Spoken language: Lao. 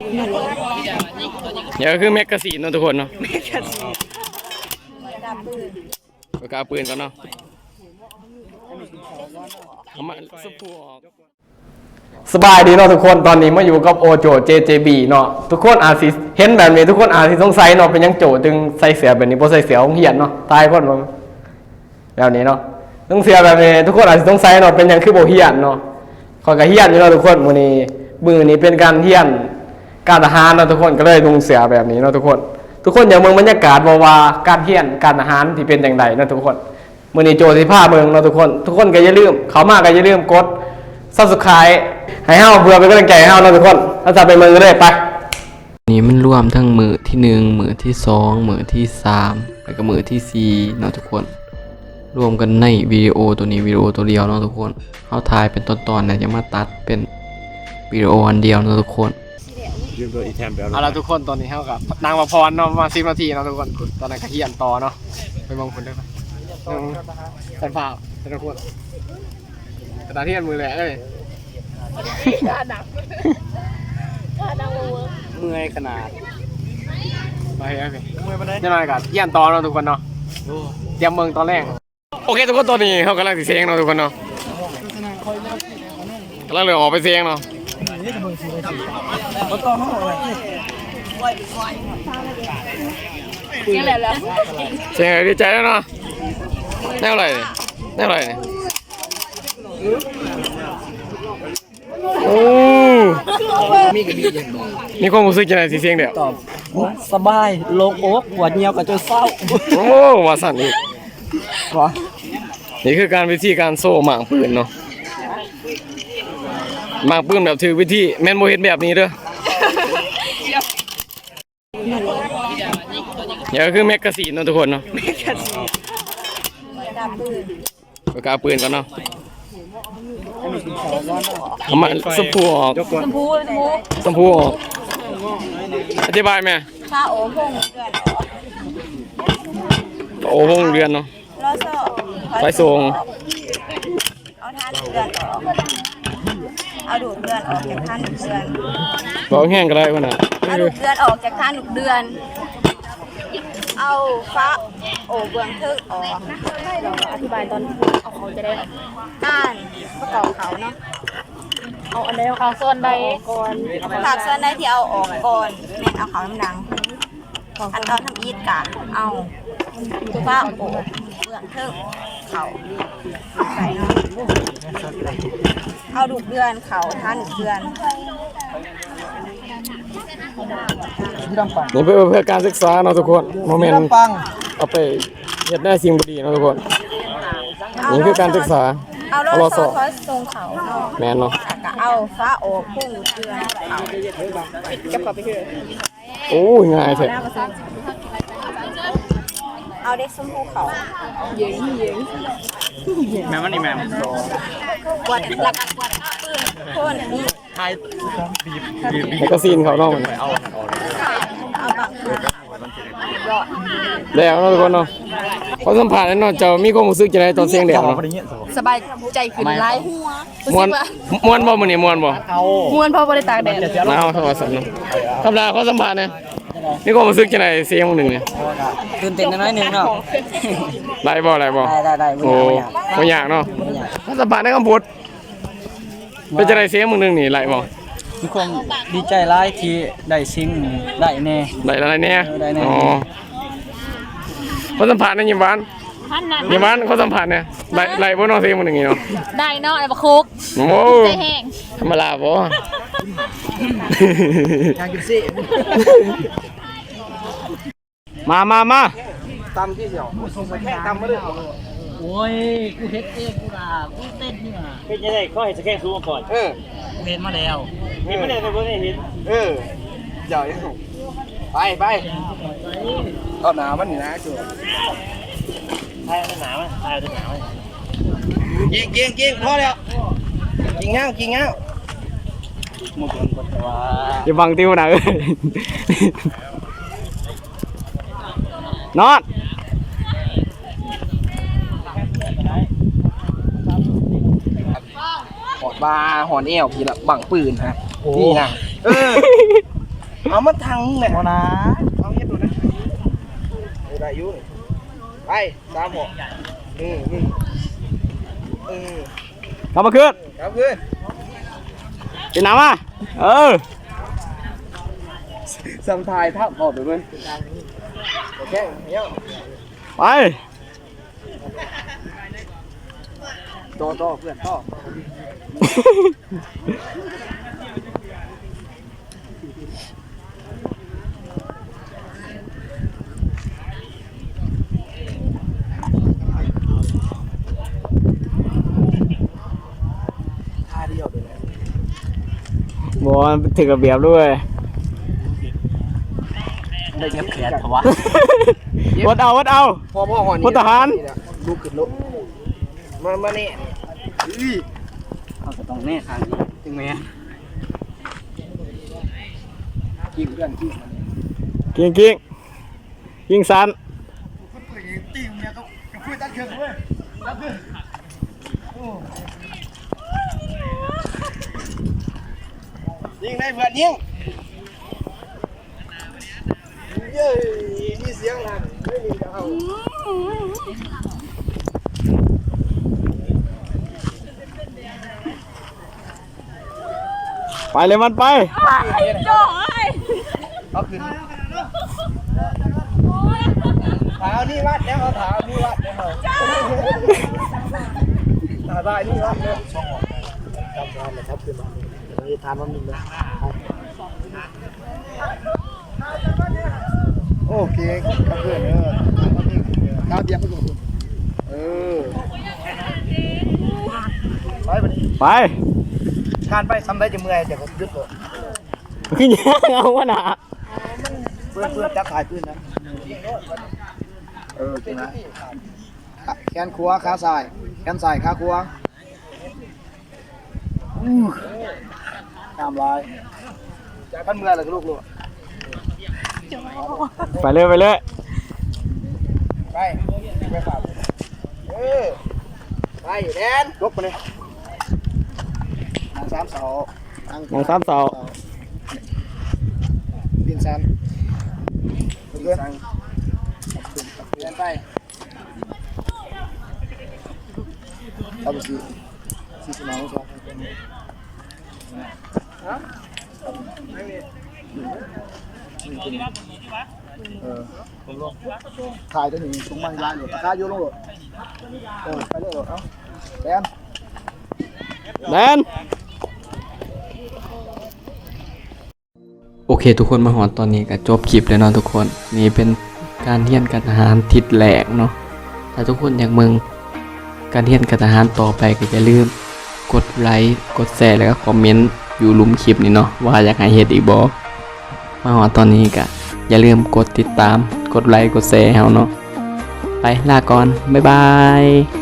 ນີ້ກໍຄືແມັກກາຊີນເນາະທຸກຄົນເນາະ. ປາກກາປືນກ່ອນເນາະ. ເອົາມາສະພູອອກ. ສະບາຍດີເນາະທຸກຄົນ, ຕອນນີ້ມາຢູ່ກັບໂອໂຈ ເຈ ເຈ ບີ ເນາະ. ທຸກຄົນອາດຊິເຫັນແບບນີ້ ທຸກຄົນອາດຊິສົງໄສເນາະ ເປັນຫຍັງໂຈຈຶ່ງໃສ່ເສື້ອແບບນີ້ ບໍ່ໃສ່ເສື້ອໂຮງຮຽນເນາະ. ຫຼາຍຄົນເບິ່ງແບບນີ້ເນາະ ນຸ່ງເສື້ອແບບນີ້ ທຸກຄົນອາດຊິສົງໄສເນາະ ເປັນຫຍັງຄືບໍ່ຮຽນເນາະ. ຂ້ອຍກໍຮຽນຢູ່ເນາະທຸກຄົນ. ມື້ນີ້ ມື້ນີ້ເປັນການຮຽນການທະຫານເນາະທຸກຄົນ ກໍເລີຍນຸ່ງເສື້ອແບບນີ້ເນາະທຸກຄົນ. ທຸກຄົນຢາກເບິ່ງບັນຍາກາດບໍ່ວ່າການຮຽນການທະຫານຊິເປັນຈັ່ງໃດເນາະທຸກຄົນ. ມື້ນີ້ໂຈຊິພາເບິ່ງເນາະທຸກຄົນ. ທຸກຄົນກໍຢ່າລືມ ເຂົ້າມາກໍຢ່າລືມກົດ Subscribe ໃຫ້ເຮົາ ເພື່ອເປັນກຳລັງໃຈໃຫ້ເຮົາເນາະທຸກຄົນ. ເຮົາຈະໄປເບິ່ງກັນເລີຍ ໄປ. ນີ້ມັນລວມທັງມື້ທີໜຶ່ງ ມື້ທີສອງ ມື້ທີສາມ ແລ້ວກໍມື້ທີສີ່ເນາະທຸກຄົນ. ລວມກັນໃນວິດີໂອໂຕນີ້ ວິດີໂອໂຕດຽວເນາະທຸກຄົນ. ເຮົາຖ່າຍເປັນຕອນໆ ແລ້ວຈະມາຕັດເປັນວິດີໂອອັນດຽວເນາະທຸກຄົນ. ເອົາລະທຸກຄົນ ຕອນນີ້ເຮົາກໍນັ່ງພັກຜ່ອນເນາະ ປະມານສິບນາທີເນາະທຸກຄົນ. ຕອນນັ້ນກໍຮຽນຕໍ່ເນາະ ໄປເບິ່ງພຸ້ນເດີ. ອືມ ເປັນພາບເດີທຸກຄົນ. ຂະໜາດຮຽນມື້ແລກເລີຍ ເມື່ອຍຂະໜາດ. ໂອເຄ ໂອເຄ ເມື່ອຍປານໃດ? ຈັກໜ້ອຍກໍຮຽນຕໍ່ເນາະທຸກຄົນເນາະ. ໂອ້ ຕຽມເບິ່ງຕອນແລງ. ໂອເຄທຸກຄົນ ຕອນນີ້ເຮົາກຳລັງຊິເສັງເນາະທຸກຄົນເນາະ ກຳລັງເລີ່ມອອກໄປເສັງເນາະ. ເສັງແລ້ວ ດີໃຈແລ້ວເນາະ. ແນວໃດນີ້ ແນວໃດນີ້? ໂອ້ ມີຄວາມຮູ້ສຶກຈັ່ງໃດຊິເສັງແລ້ວ? ຕອບ ສະບາຍ ໂລ່ງອົກ ປວດຍ່ຽວກໍຈົນເຊົາ. ໂອ້ ວ່າຊັ້ນອີກ. ນີ້ຄືການ ວິທີການໂຊໝາກປືນເນາະ ໝາກປືນແບບຖືກວິທີ ແມ່ນບໍ່ເຮັດແບບນີ້ເດີ. ນີ້ກໍຄືແມັກກາຊີນເນາະທຸກຄົນເນາະ. ປາກກາປືນ ປາກກາປືນກ່ອນເນາະ. ເອົາມາ ສະພູອອກ ສະພູ ສະພູອອກ. ອະທິບາຍແມ່. ຝາໂອ່ງເຮືອນອອກ ຝາໂອ່ງເຮືອນເນາະ. ລໍຊໍ ໄຟສົ່ງ. ເອົາທານລູກເຮືອນອອກ ເອົາລູກເຮືອນອອກຈາກທານລູກເຮືອນ. ເວົ້າແຮງກໍໄດ້ ເອົາລູກເຮືອນອອກຈາກທານລູກເຮືອນ. ເອົາຝາໂອ່ງເບື້ອງເທິງອອກ. ອະທິບາຍຕອນເອົາເຂົ້າຈະໄດ້ ການປະກອບເຂົ້າເນາະ. ເອົາອັນໃດເຂົ້າສ່ວນໃດອອກກ່ອນ? ພາກສ່ວນໃດທີ່ເອົາອອກກ່ອນ ແມ່ນເອົາເຂົ້ານຳຫຼັງ. ຂັ້ນຕອນທຳອິດກະເອົາຝາໂອ່ງເບື້ອງເທິງເຂົ້າ ເອົາລູກເຮືອນເຂົ້າທານລູກເຮືອນ. ນີ້ເພື່ອ ເພື່ອການສຶກສາເນາະທຸກຄົນ ບໍ່ແມ່ນເອົາໄປເຮັດໃນສິ່ງບໍ່ດີເນາະທຸກຄົນ. ນີ້ຄືການສຶກສາ ເອົາລໍຊໍ ຂໍສົ່ງເຂົ້າເນາະ. ແມ່ນເນາະ ແລ້ວກະເອົາຝາໂອ່ງເບື້ອງເທິງເຂົ້າ. ໂອ້ຍ ງ່າຍແທ້. ເອົາເດັກຊົມພູເຂົ້າ ແມ່ນມັນນີ້ແມ່ນ ກວດ ແລ້ວກໍກວດ ໂພນ ຖ່າຍ ບີບ ບີບ ແລ້ວກໍຊີ້ນເຂົ້າເນາະ. ເອົາບັກ ແລ້ວເນາະທຸກຄົນເນາະ. ຂໍສຳພາດແດ່ເນາະ ເຈົ້າມີຄວາມຮູ້ສຶກຈັ່ງໃດຕອນເສັງແລ້ວເນາະ? ສະບາຍໃຈຂຶ້ນຫຼາຍ. ມ່ວນ ມ່ວນບໍ່ມື້ນີ້ ມ່ວນບໍ່? ມ່ວນ ເພາະບໍ່ໄດ້ຕາກແດດ. ເອົາ ເອົາຊັ້ນເນາະ. ທຳມະດາ ຂໍສຳພາດແດ່ ມີຄວາມຮູ້ສຶກຈັ່ງໃດເສັງມື້ໜຶ່ງນີ້? ຕື່ນເຕັ້ນໜ້ອຍໜຶ່ງເນາະ. ໄດ້ບໍ່ ໄດ້ບໍ່? ໄດ້ ໄດ້ ໄດ້ ໂອ້ ບໍ່ຍາກ ບໍ່ຍາກເນາະ ບໍ່ຍາກ. ຂໍສຳພາດໃນຄຳພຸດ ເປັນຈັ່ງໃດເສັງມື້ໜຶ່ງນີ້ ໄດ້ບໍ່? ມີຄວາມດີໃຈຫຼາຍທີ່ໄດ້ເສັງ ໄດ້ແດ່ ໄດ້ຫຼາຍແດ່. ເອີ ໄດ້ແດ່. ອໍ ຂໍສຳພາດແດ່ ຍິ້ມຫວານ ຍິ້ມຫວານ. ຂໍສຳພາດແດ່ ໄດ້ ໄດ້ບໍ່ເນາະເສັງມື້ໜຶ່ງນີ້ເນາະ? ໄດ້ເນາະ ໄດ້ບັກໂຄກ. ໂອ້ ໃຈແຮງ ທຳມະດາບໍ່? ຢາກກິນຊີ້ ມາ ມາ ມາ ຕຳທີ່ສຽວ ຕຳມາເລີຍ. ໂອ້ຍ ກູເຮັດເອງ ກູລະ ກູເຕັ້ນນີ້ຫວ່າ. ເປັນຈັ່ງໃດ ເຂົາເຮັດສະແຄງສູງມາກ່ອນ? ເອີ ເຫັນມາແລ້ວ ເຫັນມາແລ້ວ ແຕ່ບໍ່ໄດ້ເຫັນ. ເອີ ຢ່າ ໄປ ໄປ ເອົາໜ້າມັນນີ້ນະ ຈູ ຖ່າຍເອົາໜ້າມັນ ຖ່າຍເອົາໜ້າມັນ. ກິນ ກິນ ກິນ ພໍແລ້ວ ກິນຫຍັງ ກິນຫຍັງ. ຢ່າບັງຕິວນະເອີຍ ນອນ. ຮອດວ່າ ຮອດແອວ ພີ້ລະ ບັ້ງປືນຮະ. ໂອ້ ນີ້ນະ ເອີ. ເອົາມັນທັງແຫຼະ ບໍ່ນາ ເອົາເຮັດໂລດນະ ເອີ ໄດ້ຢູ່ ໄປ ສາມຫົວ ເອີ ເອີ ເອີ ກັບມາຄືນ ກັບຄືນ ເປັນໜ້າມາ ເອີ ສຳທາຍທັບອອກໄປເບິ່ງ ໂອເຄ ໄປ. ຕໍ່ ຕໍ່ ເພື່ອນ ຕໍ່ ທ່າດຽວໄປແລ້ວ ບໍ່ ມັນຖືກລະບຽບດ້ວຍ ໄດ້ເຈັບແຂນເຂົາວະ ວັດເອົາ ວັດເອົາ ພໍ ພໍ ພໍ ພໍ ພໍ ທະຫານ ລຸກຂຶ້ນ ລຸກ ມາ ມານີ້ ເຮົາກໍຕ້ອງແນະທາງນີ້ ຈຶ່ງແມ່ນ ກິ້ງເພື່ອນ ກິ້ງ ກິ້ງ ກິ້ງ ກິ້ງສັນ ຍິງໄດ້ເພື່ອນຍິງ ເຢ້ ມີສຽງຫັ້ນ ເຮີ້ຍ ນີ້ກໍເອົາ ໄປເລີຍມັນໄປ ອ້າຍ ໂຈ້ເອີຍ ເອົາຂຶ້ນ ເອົານີ້ວັດແລ້ວ ເອົາເອົານີ້ວັດແລ້ວ ເອົາ ເອົານີ້ວັດແລ້ວ ຈັບ ຈັບຂຶ້ນມາ ເຮັດທານມັນມີເນາະ ໂອເຄ ກັບເພື່ອນເດີ ກ້າວດຽວໄປກ່ອນ ເອີ ໄປບັດນີ້ ໄປ ທ່ານໄປສ່ຳໃດຈະເມື່ອຍ ແຕ່ກໍຢຸດໂລດ ຄືຫຍັງເອົາຫັ້ນນະ ເພື່ອນ ເພື່ອນຈັບສາຍປືນນະ ເອີ ເກັ່ງນະ ແຂນຂວາ ຂາຊ້າຍ ແຂນຊ້າຍ ຂາຂວາ ອື ງາມຫຼາຍ ຄັນເມື່ອຍແລ້ວກໍລຸກໂລດ ໄປເລີຍ ໄປເລີຍ ໄປ ໄປ ເອີ ໄປ ແລ່ນ ຫຼົບໄປເລີຍ ນັ່ງສາມເສົາ ນັ່ງສາມເສົາ ດິນຊັນ ດິນຊັນ ແລ່ນໄປ. ເອົາໄປຊິ ສີ່ສິບຫ້າອົງສາ ຮະ ເອີ ຖ່າຍຕົວນີ້ສົ່ງມາໃຫ້ຫຼາຍໂລດ ລາຄາຢູ່ລົງໂລດ ເອີ ໄປເລີຍໂລດ ເອົາ ແລ່ນ ແລ່ນ. ໂອເຄ ທຸກຄົນ ມາຮອດຕອນນີ້ກໍຈົບຄລິບແລ້ວເນາະທຸກຄົນ. ນີ້ເປັນການຮຽນການທະຫານທິດແລກເນາະ. ຖ້າທຸກຄົນຢາກເບິ່ງການຮຽນການທະຫານຕໍ່ໄປ ກໍຢ່າລືມກົດໄລ ກົດແຊ ແລ້ວກໍຄອມເມັນຢູ່ລຸ່ມຄລິບນີ້ເນາະ ວ່າຢາກໃຫ້ເຮັດອີກບໍ່. ມາຮອດຕອນນີ້ກໍຢ່າລືມກົດຕິດຕາມ ກົດໄລ ກົດແຊໃຫ້ເຮົາເນາະ. ໄປ ລາກ່ອນ ບາຍບາຍ.